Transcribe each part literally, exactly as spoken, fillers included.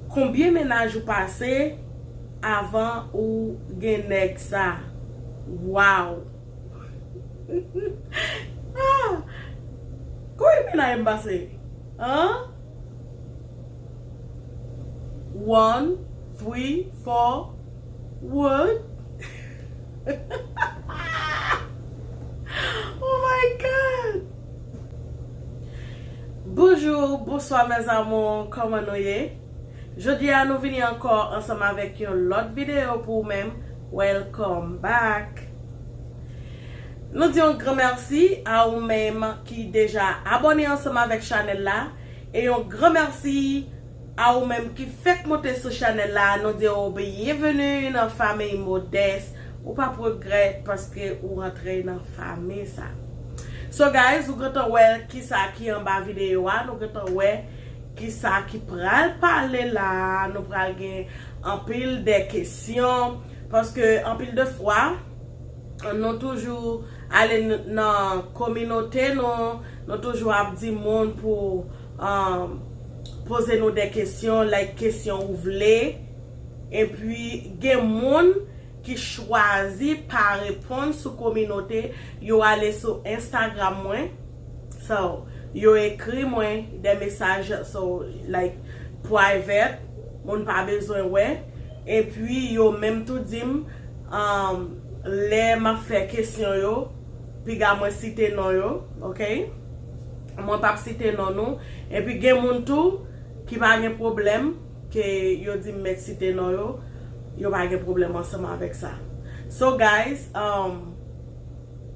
Konbyen mennaj ou pase avan ou gen nèg sa? Wow! Ah! Konbyen mennaj m pase? An? One, three, four, what? Oh my God! Bonjou, bonswa mes amours, kòman nou ye? Jodi a nou vini ankò ansanm avèk yon lòt videyo pou ou menm. Welcome back! Nou di yon gran mèsi a ou menm ki deja abòne ansanm avèk chanèl la, e yon gran mèsi a ou menm ki fèk monte sou chanèl la. Nou di w byenveni nan fanmiy modès. Ou p ap regrèt paske ou rantre nan fanmi sa. So guys, ou gentan wè kisa ki anba videyo a, nou gentan wè kisa ki pral pale la, nou pral gen anpil de kesyon, paske anpil de fwa, nou toujou ale n- nan kominote nou, nou toujou ap di moun pou um, poze nou de kesyon, like kesyon ou vle. Epi gen moun ki chwazi pa reponn sou kominote, yo ale sou Instagram mwen. So, yo ekri mwen de mesaj, so, like, private, moun pa bezwen wè. Epi yo menm tou di m, um, lè m ap fè kesyon yo, piga mwen site non yo, ok? Mwen p ap site non nou. Epi gen moun tou ki pa gen pwoblèm ke yo di m mèt site non yo, yo pa gen pwoblèm ansanm avèk sa. So guys, um,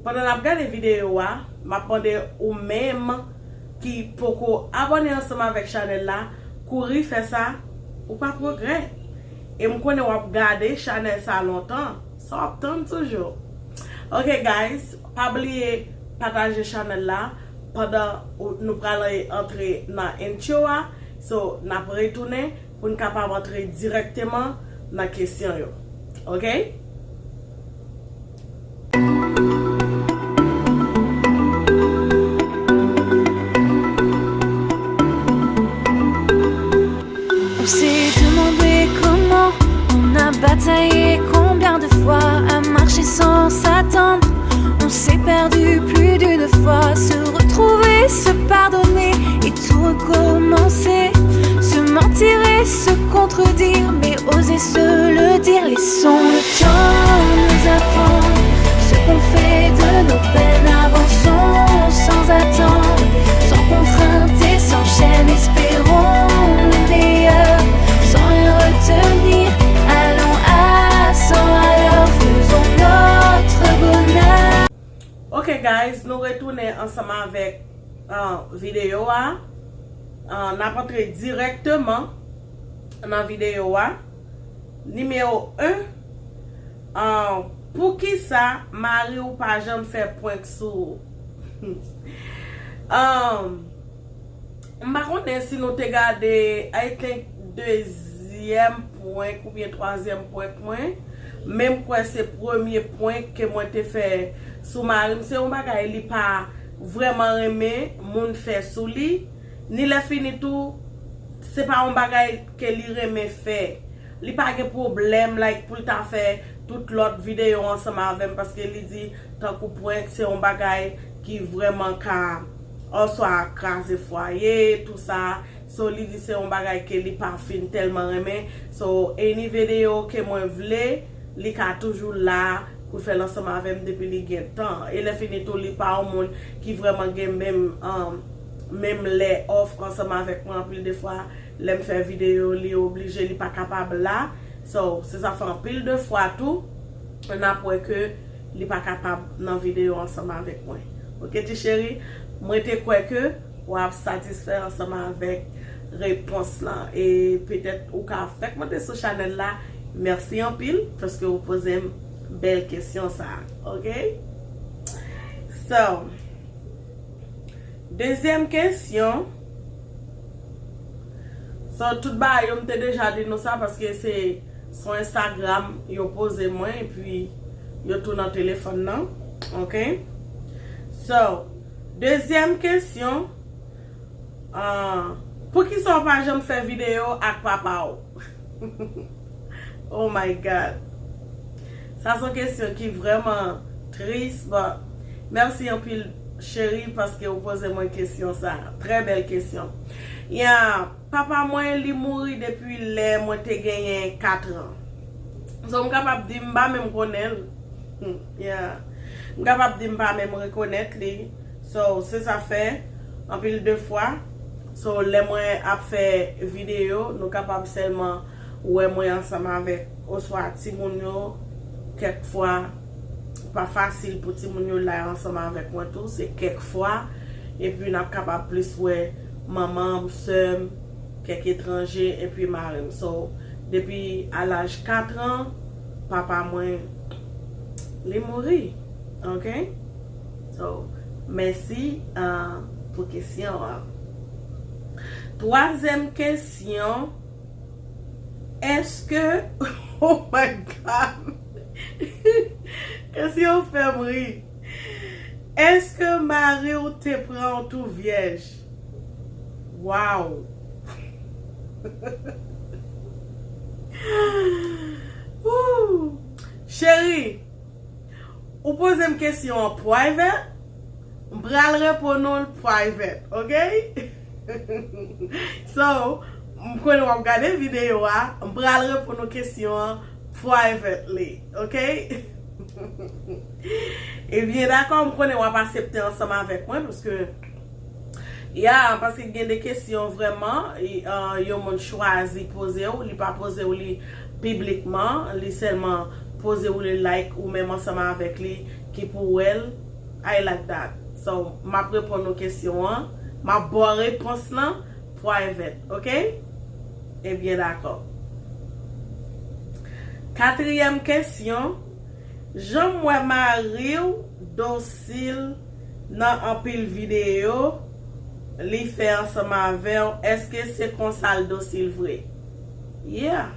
pandan n ap gade videyo a, m ap mande ou menm ki poko abòne ansanm avèk chanèl la, kouri fè sa, ou p ap regrèt. E m konnen w ap gade chanèl sa lontan, sa w ap tann toujou. Ok guys, pa bliye pataje chanèl la pandan ou- nou pral antre nan intro a. So, n ap retounen pou n kapab antre dirèkteman nan kesyon yo. Ok? On s'est demandé comment, on a bataillé combien de fois, à marcher sans s'attendre. On s'est perdu plus d'une fois, se retrouver, se pardonner et tout recommencer. Se mentir et se contredire, mais oser se le dire. Laissons le temps nous apprendre ce qu'on fait de nos peines. Avançons sans attendre, sans contrainte et sans chaîne. Espérons le meilleur, sans rien retenir. Allons à cent à l'heure, faisons notre bonheur. Ok guys, nou retounen ansanm avèk uh, videyo a. Uh, n ap antre dirèkteman nan videyo a. Nimewo en, uh, poukisa mari w pa janm fè prank sou ou? Um, m pa konnen si nou te gade, I think, dezyèm prank oubyen twazyèm prank mwen. Men m kwè se premye prank ke mwen te fè sou mari m. Se yon bagay li pa vrèman renmen moun fè sou li. Ni lè fini tou, se pa yon bagay ke li renmen fè. Li pa gen pwoblèm, like, pou l ta fè tout lòt videyo ansanm avè m, paske li di tankou prank se yon bagay ki vrèman ka oswa kraze fwaye, tou sa. So, li di se yon bagay ke li pa fin tèlman renmen. So, any videyo ke mwen vle, li ka toujou la pou l fè l ansanm avè m depi li gen tan. E lè fini tou, li pa yon moun ki vrèman gen menm, um, menm lè off ansanm avèk mwen. Anpil de fwa, lè m fè videyo, li oblije, li pa kapab la. So, se sa fè anpil de fwa tou, n ap wè ke li pa kapab nan videyo ansanm avèk mwen. Ok, ti cheri, mwen te kwè ke w ap satisfè ansanm avèk repons lan. E petèt ou ka fèk monte sou chanèl la. Mèsi anpil paske ou poze m bèl kesyon sa. Ok? So, dezyèm kesyon. So, tout bagay yo, m te deja di nou sa paske se sou Instagram yo poze mwen, epi yo tou nan telefòn nan. Ok? So, dezyèm kesyon, ah, Poukisa w pa janm fè videyo ak papa w? Oh my God. Sa se yon kesyon ki vrèman tris, but mèsi anpil, cheri, paske ou poze mwen kesyon sa. Trè bèl kesyon. Yeah, papa mwen, li mouri depi lè mwen te genyen kat an. So, m kapab di m pa menm konnen l. Hmm, yeah. M kapab di m pa menm rekonèt li. So, se sa fè, anpil de fwa, so, lè mwen ap fè videyo, nou kapab sèlman wè mwen ansanm avèk, oswa timoun yo, kèk fwa, pa fasil pou timoun yo la ansanm avèk mwen tou, se kèk fwa, epi n ap kapab plis wè manman m, sè m, kèk etranje, epi mari m. So, depi a laj kat an, papa mwen, li mouri. Ok? So, mèsi, uh, pou kesyon an. Twazyèm kesyon, èske, oh my God! Kesyon fè m ri. Èske mari w te pran w tou vyèj? Wow! Ooh! Cheri, ou poze m kesyon an private, m pral reponn ou l private, ok? So, m konnen w ap gade videyo a, m pral reponn ou kesyon an privately, ok? Ebyen, dakò, m konnen w ap aksepte ansanm avèk mwen, paske, ya, paske gen de kesyon vrèman, e, uh, yon moun chwazi poze w, li pa poze w li piblikman, li sèlman poze w li like ou menm ansanm avèk li ki pou wè l. I like that. So, m ap reponn ou kesyon an, m ap ba w repons lan private, ok? Ebyen, dakò. Katriyèm kesyon, jan m wè mari w dosil nan anpil videyo li fè ansanm avè w, èske se konsa l dosil vre? Yeah.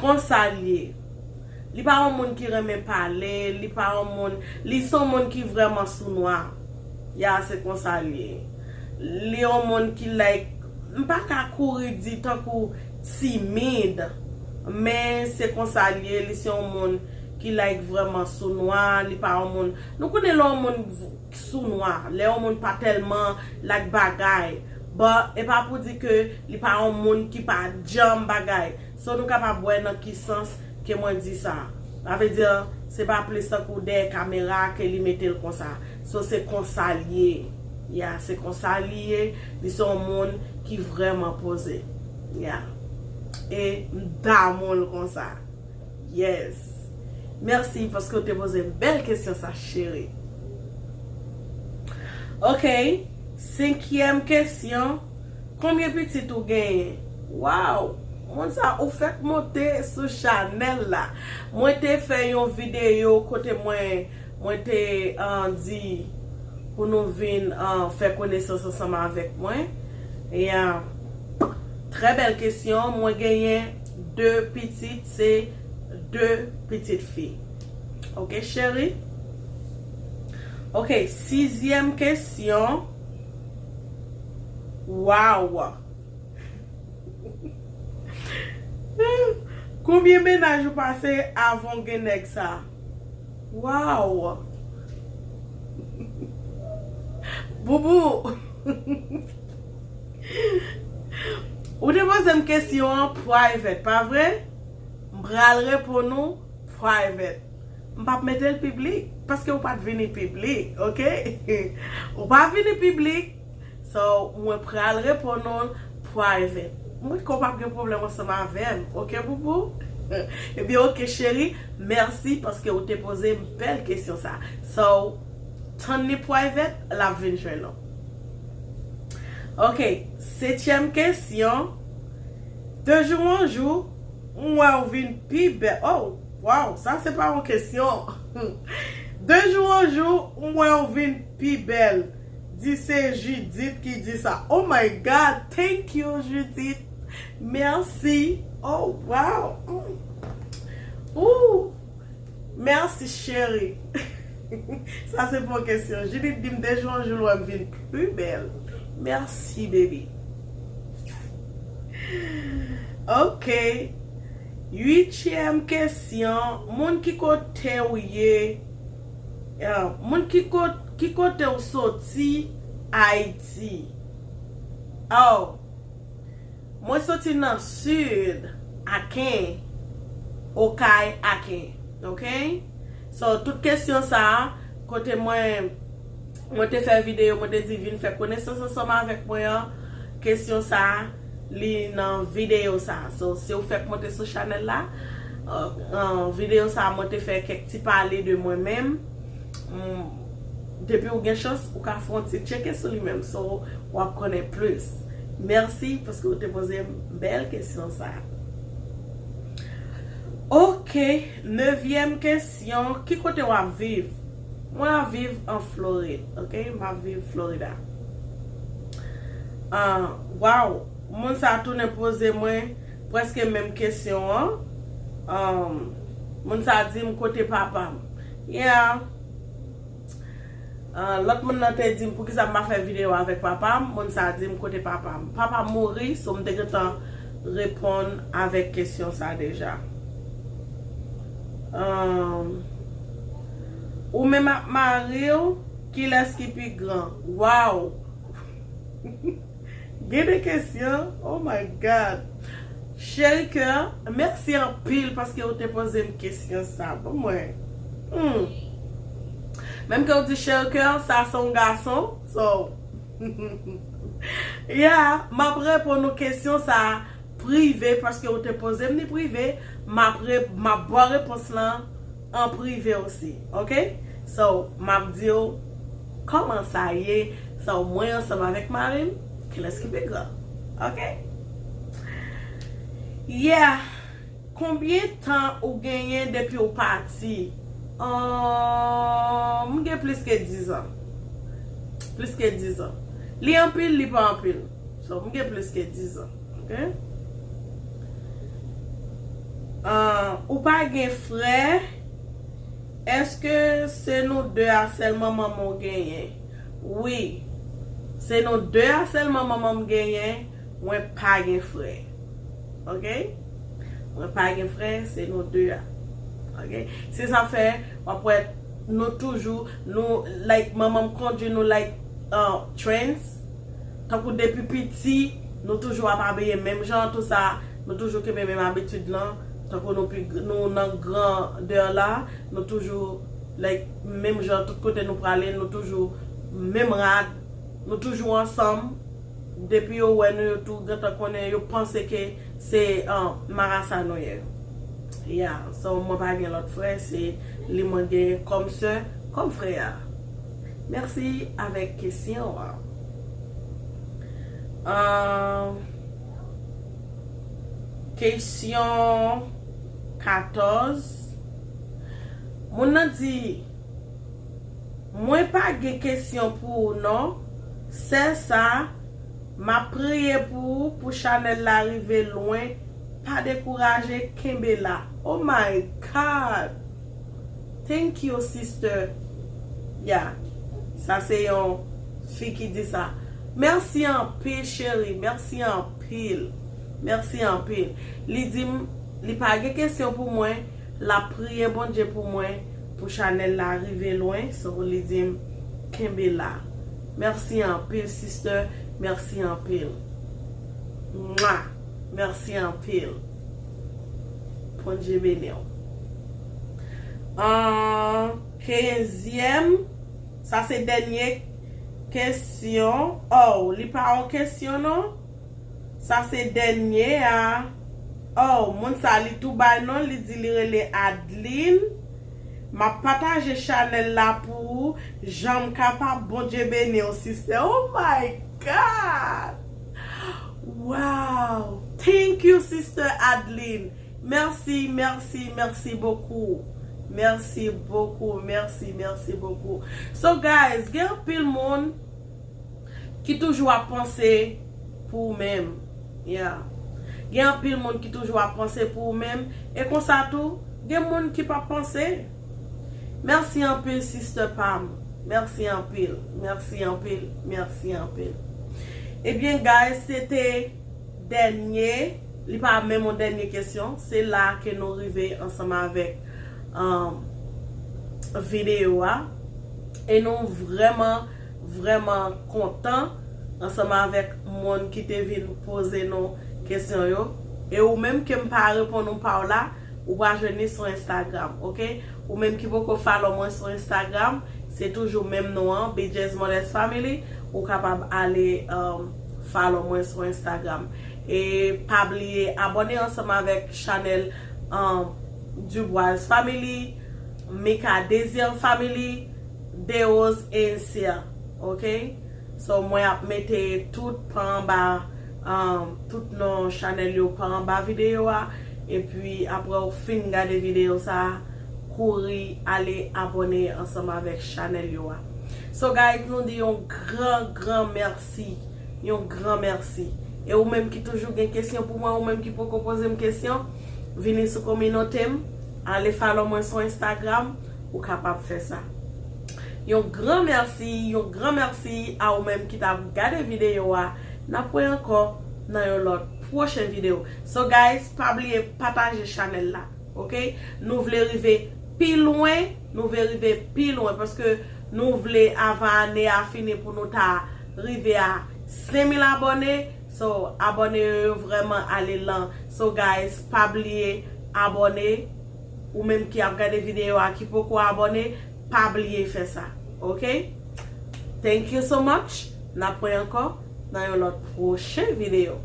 Konsa l ye. Li pa yon moun ki renmen pale, li pa yon moun, li se yon moun ki vrèman sounwa. Ya, se konsa l ye. Li yon moun ki like, m pa ka kouri di tankou timid, men se konsa l ye, li se yon moun ki like vrèman sounwa, li pa yon moun, nou konnen lè yon moun sounwa, lè yon moun pa tèlman like bagay, but e pa pou di ke li pa yon moun ki pa janm bagay. So, nou kapab wè nan ki sans ke mwen di sa. Sa vle di, se pa plis tankou dèyè kamera ke li mete l konsa. So, se konsa l ye. Ya, se konsa l ye. Li se yon moun ki vrèman poze. Ya. E m damou l konsa. Yes. Mèsi paske w te poze bèl kesyon sa, cheri. Ok. Senkyèm kesyon. Konbyen pitit ou genyen? Wow! Moun sa, ou fèk monte sou chanèl la. Mwen te fè yon videyo kote mwen, mwen te, ah, di pou nou vin, ah, fè konesans ansanm avèk mwen. E, ah, trè bèl kesyon. Mwen genyen de pitit, se de pitit fi. Ok, cheri? Ok, sizyèm kesyon. Wow! Konbyen mennaj ou pase avan w gen nèg sa? Wow! Boubou! Ou te poze m kesyon an private, pa vre? M pral reponn ou private. M p ap mete l piblik, paske ou pa t vini piblik, ok? Ou pa vini piblik, so, mwen pral reponn ou private. Mwen kwè w p ap gen pwoblèm ansanm avè m, ok, boubou? Ebyen, ok, cheri, mèsi paske ou te poze m bèl kesyon sa. So, tann li private, l ap vin jwenn ou. Ok, setyèm kesyon. De jou an jou, m wè w vin pi bèl. Oh, wow, sa se pa yon kesyon. De jou an jou, m wè w vin pi bèl. Di se Judith ki di sa. Oh my God, thank you, Judith. Mèsi. Oh, wow. Mm. Ooh. Mèsi, cheri. Sa se bon kesyon. Judith di m de jou an jou l wè m vin pi bèl. Mèsi, baby. Ok. Uityèm kesyon, moun ki kote w ye? Ah, moun ki kot-, ki kote w soti? Ayiti. Oh, mwen soti nan sid, Aken, Okay, Aken. Ok? So, tout kesyon sa a, kote mwen, mwen te fè videyo, mwen te di vin fè konesans ansanm avèk mwen an, kesyon sa a, li nan videyo sa a. So, si w fèk monte sou chanèl la, uh, uh, videyo sa a, mwen te fè kèk ti pale de mwen menm. Mm, depi w gen chans, ou ka fè yon ti tcheke sou li menm. So, w ap konnen plis. Mèsi paske w te poze m bèl kesyon sa a. Ok, nevyèm kesyon, ki kote w ap viv? Mwen ap viv an Florid, ok? M ap viv Florida. Ah, waw, moun sa a tounen poze mwen prèske menm kesyon an. Um, moun sa a di m kote papa m. Yeah. Ah, lòt moun nan te di m poukisa m pa fè videyo avèk papa m, moun sa a di m kote papa m. Papa m mouri, so m te gentan reponn avèk kesyon sa deja. Ah, ou menm ak mari w, kilès ki pi gran? Waw! Gen de kesyon, oh my God. Cheri kè, mèsi anpil paske ou te poze m kesyon sa. Ban mwen. Hmm. Menm ke ou di cheri kè, sa se yon gason. So, yeah, m ap reponn ou kesyon sa prive paske ou te poze m li prive. M ap re-, m ap ba w repons lan an prive osi, ok? So, m ap di w kòman sa ye. So, mwen ansanm avèk mari m, kilès ki pi gran? Ok? Yeah. Konbyen tan ou genyen depi w pati? Ahn, m gen plis ke diz an. Plis ke diz an. Li anpil, li pa anpil. So, m gen plis ke diz an. Ok? Ah, ou pa gen frè? Èske se nou de a sèlman manman w genyen? Wi. Se nou de a sèlman manman m genyen. Mwen pa gen frè. Ok? Mwen pa gen frè, se nou de a. Ok? Se sa fè, w ap wè, nou toujou, nou, like, manman m kondui nou, like, uh, trans. Tankou depi piti, nou toujou ap abiye menm jan, tou sa, nou toujou kenbe menm abitid lan. Tankou nou pi, nou nan grandè la, nou toujou, like, menm jan, tout kote nou prale, nou toujou menm rad, nou toujou ansanm. Depi yo wè nou, yo tou gentan konnen, yo panse ke se, uh, marasa nou ye. Yeah, so mwen pa gen lòt frè, se li mwen gen kòm sè, kòm frè a. Mèsi avèk kesyon an. Ahn, kesyon katòz. Moun nan di, mwen pa gen kesyon pou ou non. Sè sa, m ap priye pou ou, pou chanèl la rive lwen. Pa dekouraje, kenbe la. Oh my God! Thank you, sister. Yeah. Sa se yon fi ki di sa. Mèsi anpil, cheri. Mèsi anpil. Mèsi anpil. Li di m, li pa gen kesyon pou mwen. L ap priye Bondye pou mwen, pou chanèl la rive lwen. So, li di m, kenbe la. Mèsi anpil, sister. Mèsi anpil. Mwa! Mèsi anpil. Bondye beni w. Ahn, kenzyèm, sa se dènye kesyon. Oh, li pa yon kesyon, non? Sa se dènye a. Oh, moun sa, li tou bay non, li di li rele Adeline. M ap pataje chanèl la pou ou. Jan m kapab, Bondye beni w, sister. Oh my God! Wow! Thank you, sister Adeline. Merci, merci, merci beaucoup. Merci beaucoup, merci, merci beaucoup. So, guys, gen anpil moun ki toujou ap panse pou ou menm. Yeah. Gen anpil moun ki toujou ap panse pou ou menm. E konsa tou, gen moun ki p ap panse. Mèsi anpil, sister pa m. Mèsi anpil. Mèsi anpil. Mèsi anpil. Ebyen, guys, se te dènye Li pa menm yon dènye kesyon, se la ke nou rive ansanm avèk um, videyo a. E nou vrèman, vrèman kontan ansanm avèk moun ki te vin poze nou kesyon yo. E ou menm ke m pa reponn ou pa w la, ou pral jwenn li sou Instagram, ok? Ou menm ki poko follow mwen sou Instagram, se toujou menm non an, B J's Modest Family, ou kapab ale um, follow mwen sou Instagram. E pa bliye abòne ansanm avèk chanèl um, Dubois Family, Mika Désir Family, Deos Ancien, ok? So mwen ap mete tout pa anba um, tout non chanèl yo pa anba videyo a. Epi apre ou fin gade videyo sa, kouri ale abòne ansanm avèk chanèl yo a. So guys, nou di yon gran gran mèsi. Yon gran mèsi. E ou menm ki toujou gen kesyon pou mwen, ou menm ki poko poze m kesyon, vini sou kominote m, ale follow mwen sou Instagram, ou kapab fè sa. Yon gran mèsi, yon gran mèsi a ou menm ki t ap gade videyo a. N ap wè ankò nan yon lòt pwochen videyo. So guys, pa bliye pataje chanèl la, ok? Nou vle rive pi lwen, nou vle rive pi lwen paske nou vle avan ane a fini pou nou ta rive a senk mil abòne. So abòne yo, yo vrèman ale lan. So guys, pa bliye abòne. Ou menm ki ap gade videyo a ki poko abòne, pa bliye fè sa, ok? Thank you so much. N ap wè ankò nan yon lòt pwochen videyo.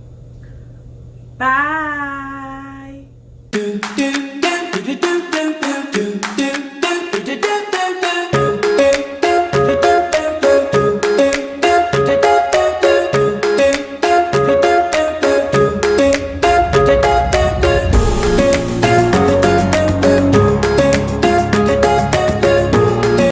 Bye!